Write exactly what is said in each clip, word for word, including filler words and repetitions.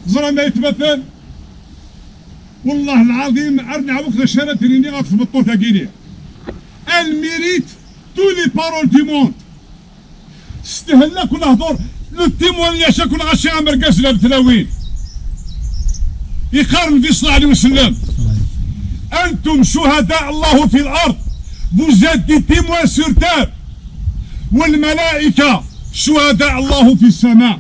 Ẓran ma yetmaten. Wellah lɛaḍim, ar nɛawek d acu ara d-nini ɣef tmeṭṭut-agi-ni. Elle mérite tous les paroles du monde. Stehel akk lehdur, le témoignage akk lɣaci am argaz la tlawin. Iqqar Nnbi ṣella Llahu ɛalayhi wa sallam: أنتم شهداء الله في الأرض. Vous êtes des témoins sur terre. والملائكة شهداء الله في السماء.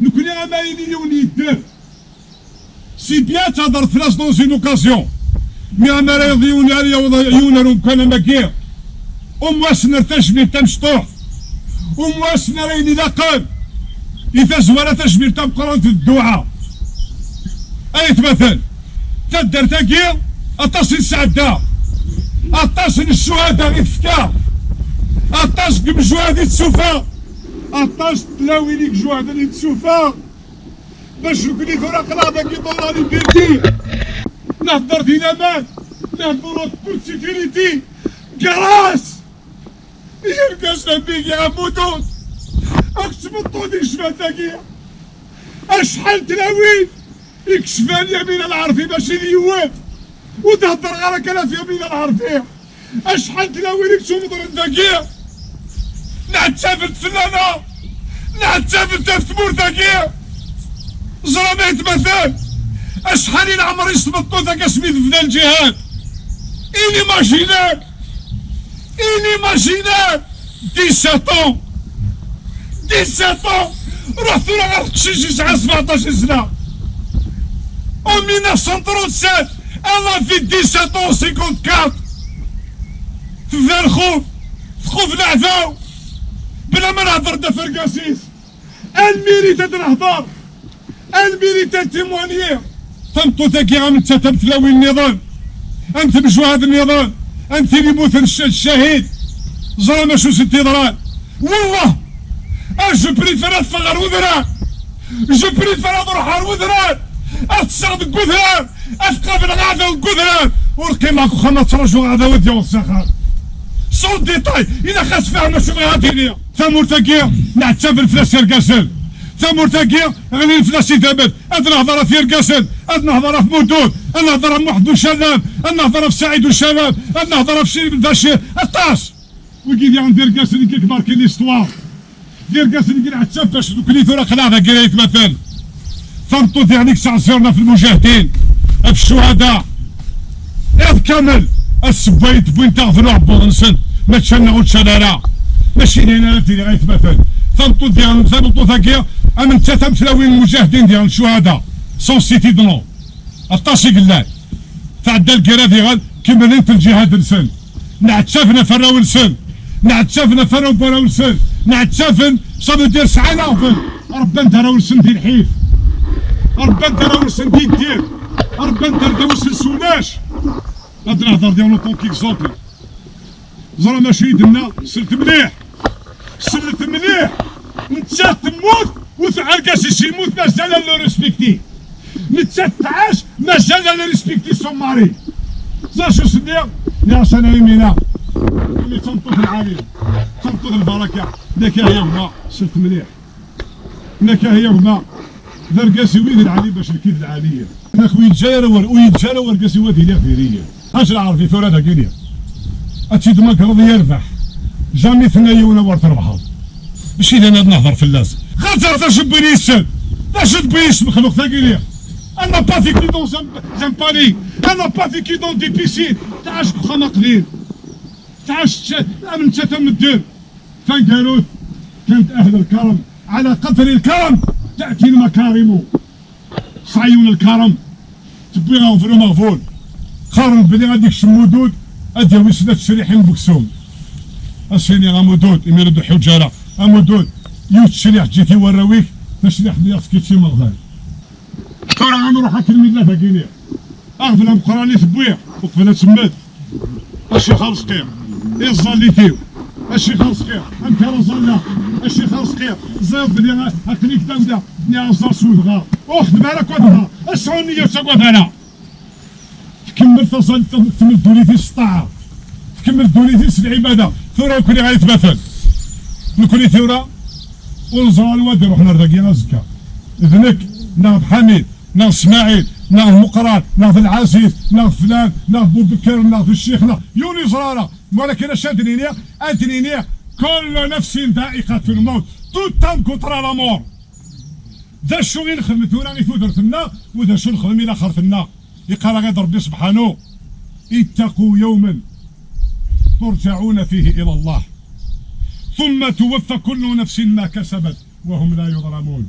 Nekni ama yini yiwen yedder. Si bien ad thedreḍ fell-as dans une occasion. Mi amar yaweḍ yiwen, ara yaweḍ yiwen ar umkan am wagi, au moins nerr tajmilt tamecṭuḥt. Au moins nerr ayen ilaqen. I tazwara tajmilt tameqqrant d dduɛa. Ay atmaten, taddart-agi aṭas i tesɛedda, aṭas n ccuhada i tefka, aṭas n yemjuhad i tessufa, aṭas n tlawin i ijuhden i tessufa. Bac nekni tura aql-aɣ dagi dans la liberté. Nehder di laman, nehder en toute sécurité. Grâce i yergazen am wigi am Udud akked tmeṭṭut i yecban dagi. Acḥal n tlawin i yecfan Yamina Lɛerfi mačči d yiwet. Ur d-heddreɣ ara kan ɣef Yamina Lɛerfi. Acḥal n tlawin i yettwemḍren dagi? Nɛettafent fell-aneɣ, nɛettafent ɣef tmurt-agi. Ẓran ma yetmaten, acḥal i leɛmer-is tmeṭṭut-agi asmi tebda lǧihad? Inimaginaire, inimaginaire. Dix-sept ans, dix-sept ans. Ruḥ tura ɣer teqcict yesɛa sebɛeṭṭac sna. En mille neuf cent trente-sept, elle avait dix-sept ans, cinquante-quatre. Tebda lxuf, txuf leɛdaw, bla ma nehder d afergas-is. Elle mérite ad nehder, elle mérite ad témoigner. Tameṭṭut-agi am nettat am tlawin nniḍen, am temjuhad nniḍen, am tin yemmuten cc-, ccahid. Ẓran acu sent-yeḍran. Wallah, ah, je préfère ad ffɣeɣ ɣer udrar. Je préfère ad ruḥeɣ ɣer udrar, ad ṭṭseɣ deg udrar, ad qableɣ aɛdaw deg udrar. Ur qqimeɣ deg uxxam ad ttṛajuɣ aɛdaw ad yaweḍ s axxam. Sans détail, ilaq ad tfehmem acu bɣiɣ ad d-iniɣ. Tamurt-agi nɛettaben fell-as irgazen. Tamurt-agi ɣlin fell-as idammen. Ad nehder ɣef yergazen, ad nehder ɣef Mudud, ad nehder ɣef Muḥend Ucallam, ad nehder ɣef Saɛid Ucallam, ad nehder ɣef Crim Bacir. Aṭas! Wigi diɣen d irgazen i k-markin l'histoire. D irgazen i nɛetteb bac dukli tura aql-aɣ dagi ay atmaten. Tameṭṭut diɣen i yettɛeẓẓiren ɣef lmujahidin, ɣef ccuhada. Iḍ kamel, assewway d-wwin taɣbel uɛebbuḍ-nsen, ma ččan neɣ ur ččan ara. Mačči d ayen ara d-iniɣ ay atmaten. Tameṭṭut diɣen, tameṭṭut-agi, am nettat am tlawin n lmujahidin diɣen ccuhada. Sans citer de nom. Aṭas i yellan. Tɛedda lgirra diɣen, kemmlent lǧihad-nsen. Nɛettaben ɣef warraw-nsen. Nɛettaben ɣef warraw n warraw-nsen. Nɛettaben, ça veut dire sɛan aɣbel. Rebban-d arraw-nsen di lḥif. Rebban-d arraw-nsen di ddir. Rebban-d arraw-nsen s ulac. Ad nehder diɣen en tant qu'exemple. Ẓra mačči i d-tenna, slet mliḥ. Slet mliḥ. Nettat temmut, u argaz-is yemmut, mazal ad le respecter. Nettat tɛac, mazal ad le respecter son mari. Ẓra acu s-nniɣ? Nniɣ-as ana Yamina, imi d tameṭṭut lɛali, d tameṭṭut lbaraka. Nniɣ-ak ah ya gma, slet mliḥ. Nniɣ-ak ah ya gma, d argaz-iw i d lɛali bac nekk i d lɛali. Nniɣ-ak ur yeǧǧa ara wer-, ur yeǧǧa ara wergaz-iw ad iliɣ diri-yi. Ḥaǧ Lɛerbi tura dagi-ni. Ad tt-id-tmagreḍ yerbeḥ. Jamais tenna yiwen awer trebḥeḍ. Mačči d ayen ad nehder fell-as. Xaṭer d acu n win yessen? D acu n win yessen mexluq tagi-ni? Elle n'a pas vécu dans un, un palais. Elle n'a pas vécu dans des piscines. Tɛac deg uxxam aqdim. Tɛac tč-, am nettat am medden. Taneggarut, كانت أهل الكرم. على قدر الكرم تأتي المكارم. Sɛiwen lkaṛem, tewwi aɣbel umeɣbun. Qqaren belli ad ikcem Mudud, ad yawi snat tecliḥin n weksum. As-ini a Mudud, imir ur d-iḥuǧǧ ara. A Mudud, yiwet tecliḥt ǧǧet i warraw-ik, tacliḥt-nni ad tefkiḍ i Meɣbal. Tura ad nruḥ akken mi nella dagi-ni. Aɣbel ameqqran i tewwi, uqbel ad temmet. A Ccix Arezqi, iẓẓallit-iw. A Ccix Arezqi, amek ara ẓalleɣ? A Ccix Arezqi, ẓriɣ belli aql-ik d awla, nniɣ-as ẓer s udɣar. Ur xdem ara akk adɣar. Sɛu nniya ur ttagad ara. Tkemmel taẓallit, tkemmel ddunit-is s ṭṭaɛa. Tkemmel ddunit-is s lɛibada. Tura nekkni ay atmaten. Nekkni tura ur neẓra anwa ad iruḥen ar dagi azekka. D nekk, neɣ d Ḥamid, neɣ d Smaɛil, neɣ d Meqqran, neɣ d Lɛaziz, neɣ d flan, neɣ d Bubekr, neɣ d Ccix, neɣ yiwen ur yeẓra ara. Walakin acu ad d-nini? Ad d-nini, كل نفس ذائقة الموت. Toute âme goûtera la mort. D acu i nexdem tura i tudert-nneɣ, u d acu nexdem i laxert-nneɣ? Iqqar-aɣ-id Ṛebbi subḥanu: اتقوا يوما ترجعون فيه إلى الله ثم توفى كل نفس ما كسبت وهم لا يظلمون.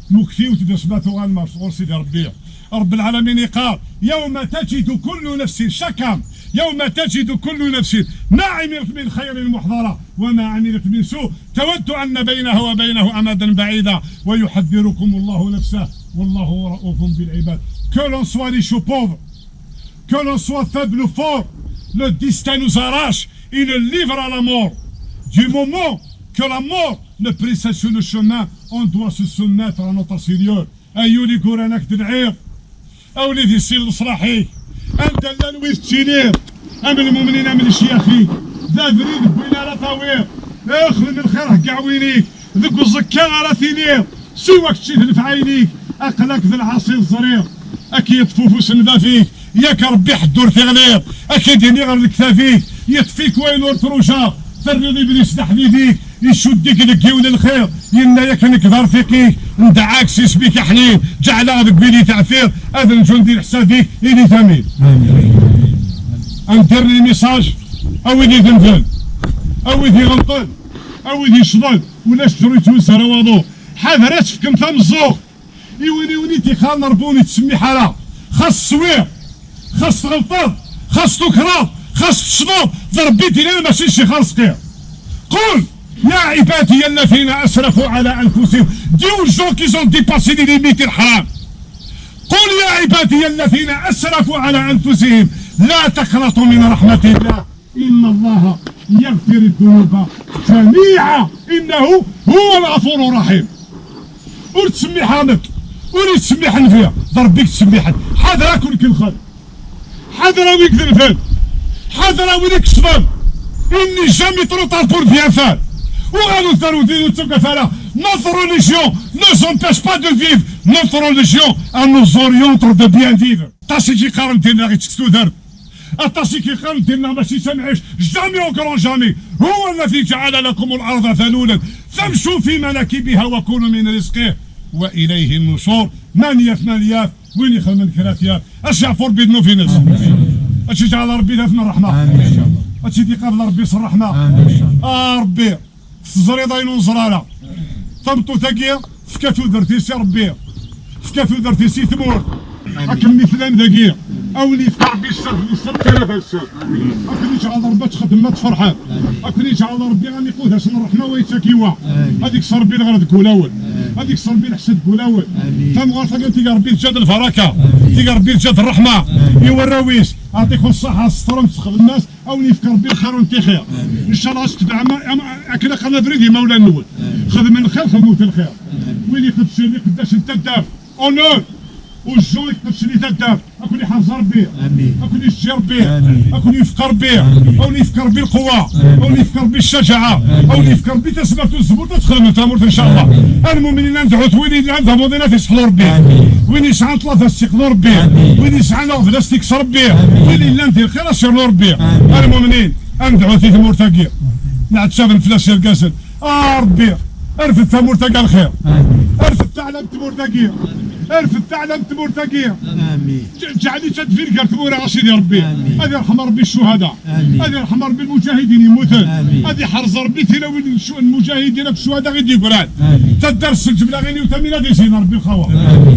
Muktiwt d asma tuɣal mar sɣur Sidi Ṛebbi. Ṛebbi lɛalamin iqqar: يوم تجد كل نفس, chaque âme, يوم تجد كل نفس ما عملت من خير محضرة وما عملت من سوء تود أن بينها وبينه أمدا بعيدا ويحذركم الله نفسه والله رءوف بالعباد. Que l'on soit riche ou pauvre, que l'on soit faible ou fort, le destin nous arrache et nous livre à la mort. Du moment que la mort nous précède sur le chemin, on doit se soumettre à notre Seigneur. Ay ul i yuran ak-d lɛir, a wlidi, sin leṣlaḥ-ik, anda llan wid tettiliḍ, am lmumnin, am lecyax-ik, d abrid wwin ara tawiḍ, xdem lxir heggaɛ win-ik, deg uẓekka ara tiliḍ, siwa kečči d lefɛayel-ik, aql-ak d lɛaṣi teẓriḍ, ad k-yeṭṭef ufus n bab-ik, yak Ṛebbi ḥedd ur t-iɣliḍ, ad k-id-ini ɣer lektab-ik, yeṭṭef-ik wayen ur trujaḍ, terriḍ iblis d aḥdid-ik, icudd-ik deg yiwen lxir, yenna-yak nekk d arfiq-ik, ndɛa-k s isem-ik aḥnin, ǧeɛleɣ deg wid i teɛfiḍ, ad nǧun di leḥsab-ik, ini-t amin. Un dernier message, a wid idenfen, a wid iɣelqen, a wid yecḍen, ulac ttru yettwis ara waḍu. Ḥader ad tefkem tameẓẓuɣt i win, i win i t-ixaḍen Ṛebbi ur yettsemmiḥ ara. Xas teswiḍ, xas tɣelṭeḍ, xas tukreḍ, xas tecḍeḍ, d Ṛebbi i d-yennan, mačči d Ccix Arezqi. قل يا عبادي الذين أسرفوا على أنفسهم. Dis aux gens qui ont dépassé les limites الحرام. قل يا عبادي الذين أسرفوا على أنفسهم لا تقنطوا من رحمة الله إن الله يغفر الذنوب جميعا إنه هو الغفور الرحيم. Ur ttsemmiḥ a nekk, ur yettsemmiḥen fiha, d Ṛebbi i yettsemmiḥen. Ḥader a ken-ikelxen, ḥader a win idenfen, ḥader a win ikesben. Il n'est jamais trop tard pour bien faire. Uɣalet ar wid ur ttaggadet ara. Notre religion ne nous empêche pas de vivre. Notre religion, elle nous oriente de bien vivre. Aṭas i k-iqqaren dinna i tt-tudert. Aṭas i k-iqqaren dinna mačči d tamɛict. Jamais, au grand jamais. هو الذي جعل لكم الأرض ذلولا فامشوا في مناكبها وكلوا من رزقه وإليه النشور. Mani yaf, mani yaf, win ixedmen kra ad t-yaf. Ad s-yeɛfu Ṛebbi ddnub-ines. Ad tt-yeǧɛel Ṛebbi d at n ṛṛeḥma. Ad tt-id-iqabel Ṛebbi s ṛṛeḥma. A Ṛebbi, teẓriḍ ayen ur neẓri ara. Tameṭṭut-agi tefka tudert-is i Ṛebbi. Tefka tudert-is i tmurt. Akken mi tellam dagi, a wen-yefk Ṛebbi sser, sser tira talsa. Akken yeǧɛel Ṛebbi ad txeddmem, ad tferḥem. Akken yeǧɛel Ṛebbi am iqudas n ṛṛeḥma wa yettak i wa. Ad ikkes Ṛebbi lɣerḍ deg wulawen. Ad ikkes Ṛebbi leḥsad deg wulawen. Tamɣart-agi tig Ṛebbi teǧǧa-d lbaraka. Tig Ṛebbi teǧǧa-d ṛṛeḥma i warraw-is. Aɛṭikum ṣṣaḥa, ṣṣetrem, txedmem-as, a wen-yefk Ṛebbi lxir ur n tixir. Ncallah ad tetbeɛem akken aqan abrid imawlan-nwen. Xedmen lxir, xedmet lxir. Win iqeddcen, iqeddacen n taddart, honneur aux gens iqeddcen i taddart. Ad ken-iḥrez Ṛebbi. Ad ken-iǧǧi Ṛebbi. Ad ken-yefk Ṛebbi. Ad wen-yefk Ṛebbi lqewwa. Ad wen-yefk Ṛebbi ccajaɛa. Ad wen-yefk Ṛebbi tasmert u tzemmurt ad txedmem tamurt, ncallah. A lmumnin, ad nedɛu win yellan d amuḍin ad t-iseḥlu Ṛebbi. Win yesɛan ṭṭlaba ad s-iqḍu Ṛebbi. Win yesɛan aɣbel ad s-ikkes Ṛebbi. Win yellan di lxir ad s-yernu Ṛebbi. A lmumnin, ad nedɛu i tmurt-agi. Nɛettaben fell-as yergazen. A Ṛebbi, rfed tamurt-agi ɣer lxir. Rfed taɛlam n tmurt-agi. Rfed taɛlam n tmurt-agi. Ǧ-, ǧɛel-itt ad tfil gar tmura, a Sidi Ṛebbi. Ad irḥem Ṛebbi ccuhada. Ad irḥem Ṛebbi lmuǧahidin yemmuten. Ad iḥrez Ṛebbi tilawin n ccu-, lmuǧahidin akked ccuhada i d-yeggran. Taddart s lǧebla ɣini u tamina ad izin Ṛebbi lxawa.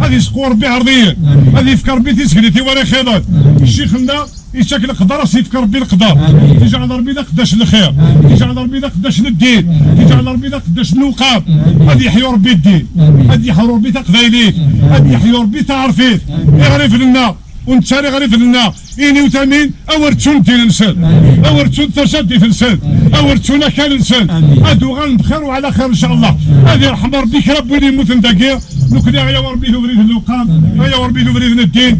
Ad isqu Ṛebbi iɛerḍiyen. Ad yefk Ṛebbi tiseglit i wara ixeḍen. Ccix-nneɣ Ittak leqder, as-yefk Ṛebbi leqder. Tijeɛleḍ Ṛebbi d aqeddac n lxir. Tijeɛleḍ Ṛebbi d aqeddac n ddin. Tijeɛleḍ Ṛebbi d aqeddac n lewqam. Ad yeḥyu Ṛebbi ddin. Ad yeḥyu Ṛebbi taqbaylit. Ad yeḥyu Ṛebbi taɛerfit. Iɣrifen-nneɣ, ur nettari iɣrifen-nneɣ, ini u tamin, awer ttun ddin-nsen. Awer ttun tajaddit-nsen. Awer ttun akal-nsen. Ad uɣalen bxir u ɛla xir, ncallah. Ad irḥem Ṛebbi kra n wid yemmuten dagi. Nekkni, ayaw Ṛebbi d ubrid n lewqam, ayaw Ṛebbi d ubrid n ddin.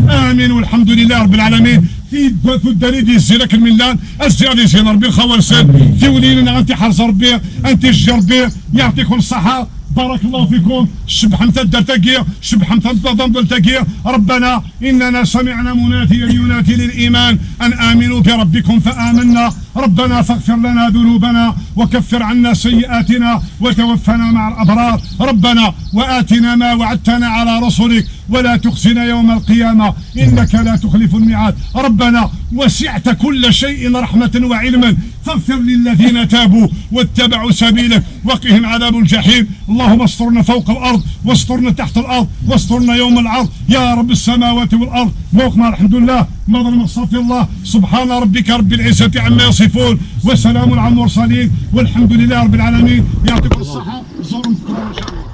Amin, walḥemdulillah Ṛebbi lɛalamin. Ti-, tuddar i d-yezzin akken mi llan, ad zzin, ad izzin Ṛebbi lxawa-nsen. Tiwlin-nneɣ ad t-iḥrez Ṛebbi, ad t-iǧǧi Ṛebbi, yeɛṭikum ṣṣaḥa. بارك الله فيكم. شبحم تدرتاكي، شبحم تنتظم دلتاكي. ربنا إننا سمعنا مناديا ينادي للإيمان أن آمنوا بربكم فآمنا. ربنا فاغفر لنا ذنوبنا وكفر عنا سيئاتنا وتوفنا مع الأبرار. ربنا وآتنا ما وعدتنا على رسلك ولا تخزنا يوم القيامة إنك لا تخلف الميعاد. ربنا وسعت كل شيء رحمة وعلما فاغفر للذين تابوا واتبعوا سبيلك وقهم عذاب الجحيم. اللهم استرنا فوق الأرض واسترنا تحت الأرض واسترنا يوم العرض يا رب السماوات والأرض. موقنا الحمد لله، مضر مغصات الله، سبحان ربك رب العزة عما يصفون، وسلام على المرسلين، والحمد لله رب العالمين. يعطيكم الصحة، زوروا الدكتور إن شاء الله.